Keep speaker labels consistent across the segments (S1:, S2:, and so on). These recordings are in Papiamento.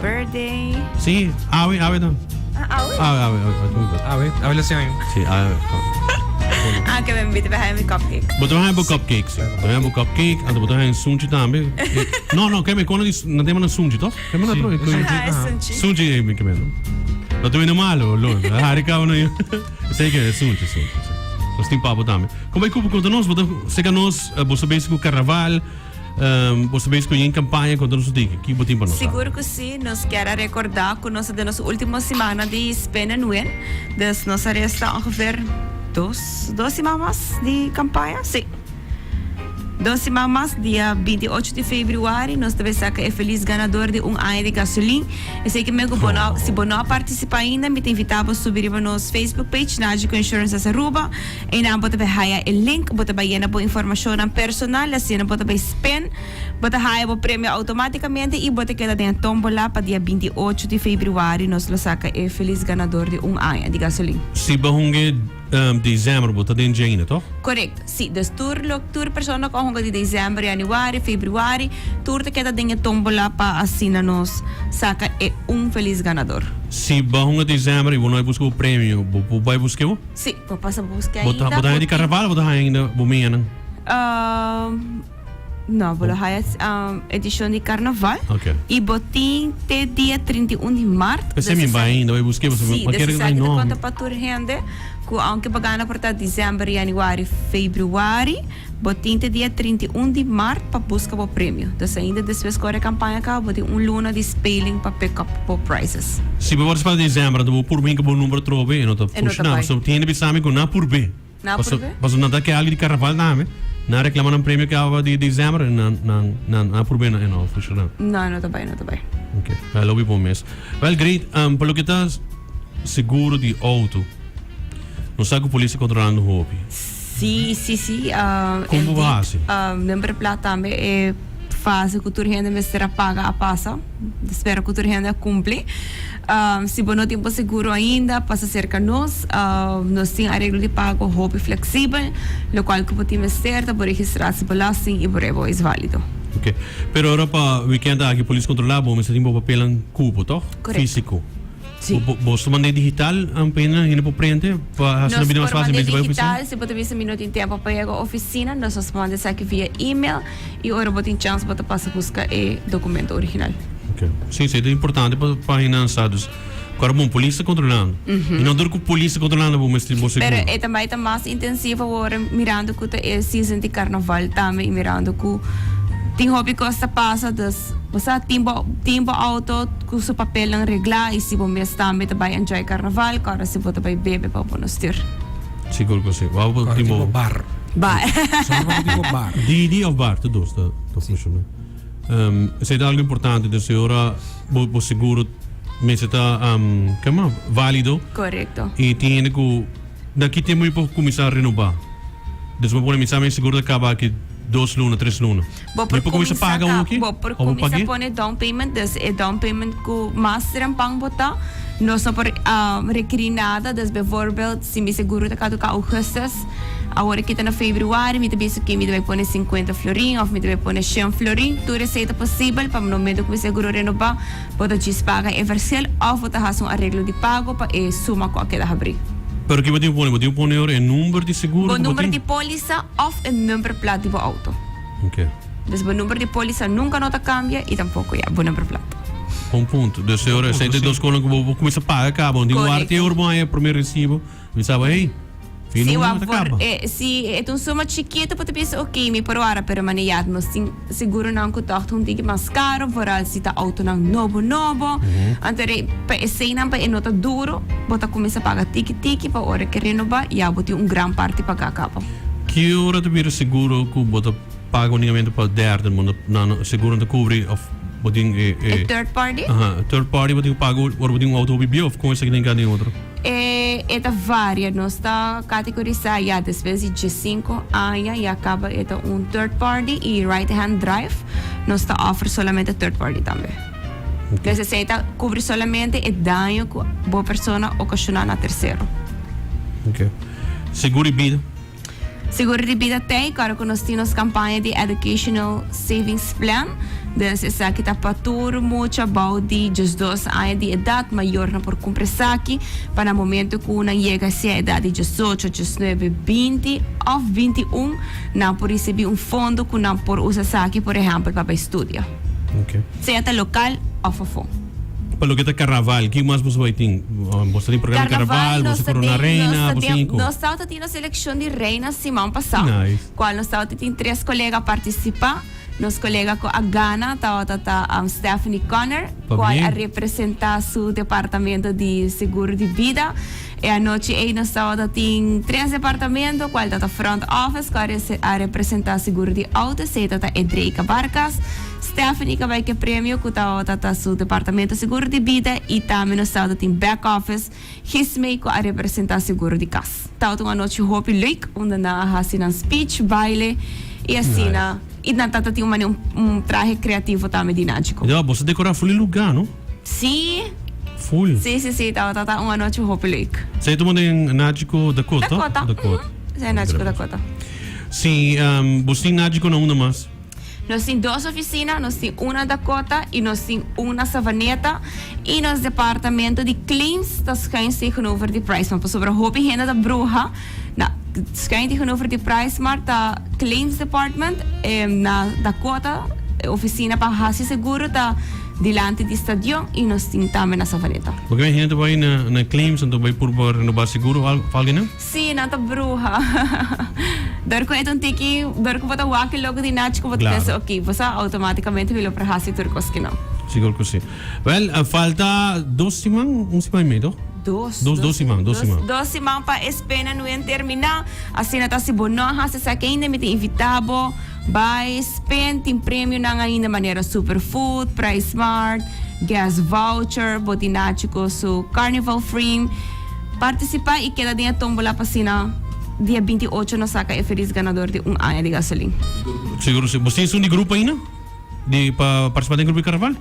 S1: birthday.
S2: Sí, awe, awe dan.
S1: Ah, awe?
S2: Awe, awe, awe, awe.
S3: Awe, awe lo hacen.
S2: Sí, awe.
S1: Ah, ke men bita bij mi cupcake.
S2: Bo ta haña bo cupcake, sí. Bo ta haña bo cupcake, anto bo ta haña sunchi tambe. No, no, ke me kono di na tema na sunchi, toch? Ke me na tro?
S1: Ah, sunchi.
S2: Sunchi e mi ke me. No te vino malo, lo. Hari kabo no. Sei ke sunchi, sunchi, sí. Nos tin papo tambe. Como e kupo konta nos, bo ta seka nos, bo sa bezig ku carnaval. Bo ta bezig cu yen campaña contra nos tiki. Ki bo tin pa nos?
S1: Sigur cu si. Nos kier a recorda cu nos ta den nos ultimo simana di Spin and Win. Dus nos a resta ongeveer dos, dos siman mas di campaña. Si. Dos siman mas, dia binti ocho di februari nos ta bay saca e feliz ganador di un aña di gasolin. Esey ke men cu bo no, si bo no a participa ainda, mi ta invita bo subi riba nos Facebook page, Nagico Insurances Aruba. Einan bo ta bai haya e link, bo ta bai yena bo informashonnan personal, asina bo ta bai spin, bo ta haya bo premio automaticamente y bo ta keda den e tombola pa dia 28 di februari nos lo saca e feliz ganador di un aña di gasolin.
S2: Si bo hunga december bo ta den djeina, toch?
S1: Correcto, si. Dus tur lo tur persona cu a hunga di december, januari, februari, tur ta keda den e tombola pa asina nos saca e un feliz ganador.
S2: Si bo hunga december y bo no a busca bo premio, bo por bai busca bo?
S1: Sí, bo pasa buske
S2: Bo ta
S1: ainda.
S2: bo ta haña di karnaval o bo ta haña ainda bo mianan?
S1: Um, no, bo lo haña um, edishon di karnaval.
S2: Ok.
S1: I bo tin te dia 31 di mart.
S2: P'esei mi bai ainda, bai buske pasobra
S1: Sí,
S2: mi
S1: dus
S2: kere
S1: esaki
S2: ay
S1: ta
S2: no.
S1: konta pa tur hende ku aunke bo gana por ta december, januari, februari, bo tin te dia 31 di mart pa buska bo premio. Dus ainda despues ku ora e kampaña kaba bo tin un luna di speling pa pick up bo prizes.
S2: Si bo partisipá den december anto bo purbe hinka bo number atrobe e no ta
S1: E no ta
S2: funshoná
S1: bai.
S2: pasobra tin hende bisa mi ku nan purbe.
S1: Nan
S2: Paso
S1: purbe?
S2: pasobra nan ta ke algu di karnaval tambe nan reklama nan premio kaba di december en nan nan nan a purbe e no a funshoná.
S1: No, no ta bai, no ta bai.
S2: Ok, wel hopi bon mes. Wel great, pa loke ta seguro di auto nos sa ku polis ta kontrolando hopi.
S1: Sí, sí, sí.
S2: Kon bo
S1: Indeed,
S2: hasi?
S1: Number plat tambe e fase ku tur hende mester a paga a pasa. Spero ku tur hende a kumpli. Si bo no tin bo seguro ainda, pasa serka nos. Nos tin areglo di pago hopi fleksibel, lokual ku bo tin mester ta bo registrasiebelasting i bo rijbewijs válido.
S2: Ok. Pero ora pa wikènt aki polis kontrolá bo, mester tin bo papelnan ku bo, tòg?
S1: Korekto.
S2: Físiko.
S1: Sí.
S2: Bo, bo, bo mand'é digital um, pa hende, hende por prente pa hasi
S1: Nos
S2: nan bida mas
S1: por
S2: fácil
S1: mand'é
S2: en bes di bai oficina?
S1: digital, si bo ta bisa mi no tin tempo pa yega oficina, nos nos manda esaki via email y ora bo tin chance bo ta pasa busca e documento original.
S2: Ok. Sí, sí, ta importante pa, pa hende nan sa. Dus, ku ora bon, polis ta kontrolando. Y no dor ku polis ta kontrolando bo mester bo
S1: Pero
S2: seguro.
S1: e tambe ta mas intensivo awor mirando ku ta e season di carnaval tambe y mirando ku tin hopi cos ta pasa, dus Bo sa tin bo tin bo auto cu su papelnan reglá y si bo mes tambe ta bay enjoy carnaval, cora si bo ta bay bebe pa bo no stuur.
S2: Sigur cu si. Wou bo
S3: Cora
S2: tin
S3: tin
S2: bo
S3: bo bar.
S1: Bar.
S3: Solo pa bo tin bo bar.
S2: Didi of bar, tur dos ta ta funciona. Esey ta algo importante, dus e ora bo bo seguro mester ta kema valido.
S1: Corecto.
S2: Y tin hende cu na ki tempo mi por cuminsa renoba? Dus bo pone mi sa mi seguro ta caba aki dos luna, tres luna.
S1: Bo por
S2: Mi por cuminsa
S1: cuminsa
S2: paga
S1: ka,
S2: oki?
S1: bo por
S2: Of bo
S1: cuminsa
S2: pag'é?
S1: pone down payment, dus e down payment cu mas trempan bo ta, nos no por requiri nada, dus bijvoorbeeld si mi seguro ta caduca augustus, awor aki ta na februari, mi ta bisa oke mi ta bay pone cincuenta florin of mi ta bay pone shen florin, tur esey ta posibel pa momento cu mi seguro renoba, bo ta djis paga e verschil of bo ta haci un areglo di pago pa e suma cu a keda habri.
S2: Pero ki bo tin pone? Bo tin pone ora e number di seguro
S1: Bo
S2: cu bo
S1: number
S2: tin?
S1: di polisa of e number plat di bo auto.
S2: Ok.
S1: Dus bo number di polisa nunca no ta cambia y tampoco ya bo number plat.
S2: Bon punto. Dus e ora esei ta e dos cosnan cu bo bo cuminsa paga caba. Un di
S1: Correcto.
S2: ward e ora bo haña e primer recibo, mi saba hey, mi
S1: Si
S2: number
S1: wak
S2: no ta
S1: por
S2: caba.
S1: e si e ta un suma chikito bo ta bisa ok mi por wara pero mane ya nos tin seguronan cu toch ta un tiki mas caro vooral si ta autonan nobo nobo. Anto e pa eseinan pa e no ta duro bo ta cuminsa paga tiki tiki pa ora ke renoba ya bo tin un gran parti paga caba.
S2: Ki ora ta bira seguro ku bo ta paga unikamente pa derden, bo no nan seguro no ta kubri of bo tin e
S1: E third party?
S2: Aha, third party bo tin ku paga ora bo tin un auto hopi bieu of kon esaki den kada den otro?
S1: E e ta varia, nos ta kategorisá ya despues di diesinko aña ya kaba e ta un third party i right hand drive nos ta offer solamente third party tambe. Dus esei ta kubri solamente e daño ku bo persona okashoná na tersero.
S2: Ok. Seguro di bida.
S1: Seguro di bida t'ei, kòrda ku nos tin nos kampaña di Educational Savings Plan. Dus esaki ta pa tur mucha bou di 12 aña di edat. Mayornan por kumpra esaki pa na momento ku nan yega sea edat di 18, 19, 20 òf 21 nan por risibí un fondo ku nan por usa esaki por ehèmpel pa bai studia.
S2: Okay.
S1: Sea ta lokal òf afó.
S2: Pa loke ta karnaval, ki mas boso bai tin? Boso tin programa di karnaval, boso korona reina, boso tin ku?
S1: Nos tabata tin nos elekshon di reina siman pasá.
S2: Nice.
S1: Kual nos tabata tin tres kolega partisipá. Nos kolega ku a gana tabata ta Stephanie Conner, kual a representá su departamento di seguro di bida. E anochi ei nos tabata tin tres departamento, kual tabata front office ku a representá seguro di outo, esei tabata Edreika Barkas, Stephanie ku a bai ku e premio ku tabata ta su departamento seguro di bida i tambe nos tabata tin back office, Gismey ku a representá seguro di kas. Tabata un anochi hopi leuk unda nan a hasi nan speech, baile i asina. I nan tabata tin un manera un trahe kreativo tambe di Nagico.
S2: Ya, boso dekorá ful e lugá, no?
S1: Sí.
S2: Ful.
S1: Sí, sí, sí, tabata ta un anochi hopi leuk.
S2: Esei tuma den Nagico Dakota?
S1: Dakota.
S2: Dakota.
S1: Sí, Nagico Dakota.
S2: Sí, boso tin Nagico na unda mas?
S1: Nos tin dos oficina, nos tin un na Dakota y nos tin un na Savaneta y nos departamento di claims ta schuin tegenover di PriceMart pasobra hopi hende ta bruha na schuin tegenover di PriceMart ta claims department na Dakota e oficina pa haci seguro ta dilanti di stadion y nos tin tambe na Savaneta.
S2: Bo ke hende ta bay na claims anto bay purba renoba seguro of algo nan?
S1: Sí, nan ta bruha. Dor ku e ta un tiki, dor ku bo ta wak e logo di Nachi ku bo ta pensa, ok, bo sa automaticamente mi lo por hasi tur kos ki no.
S2: Sigur ku si. Wel, falta dos siman, un siman i mei, toch?
S1: Dos.
S2: Dos, dos siman, dos siman.
S1: Dos siman pa e spena nuen terminá. Asina ta si bo no a hasi esaki ainda, mi ta invitá bo bai spend. Tin premionan ainda manera Superfood, PriceSmart, gas voucher, bo tin Nachi ku su Carnival Frame. Partisipá i keda den e tómbola pa asina dia 28 nos saka e felis ganador di un aña di gasolin.
S2: Sigur si. Bo tin esun di grupo ainda? Di pa partisipá den grupo di karnaval?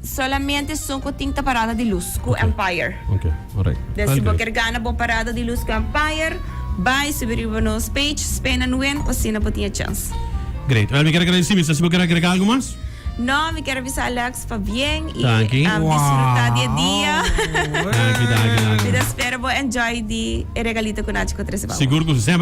S1: Solamente esun ku tin ta parada di lus ku Empire.
S2: Ok, alright.
S1: Dus si bo kier gana bo parada di lus ku Empire, bai subi riba nos page Spin and Win pa asina bo tin e chèns.
S2: Great. Wel, mi kier agradesí mi. Si bo kier agrega algu mas?
S1: No, mi kier bisa Alex pabien y
S2: Danki.
S1: disfruta di e dia.
S2: Danki, danki, danki.
S1: Mi ta spera bo enjoy di e regalito cu Nachi cu trece pa bo.
S2: Sigur cu si. Semper.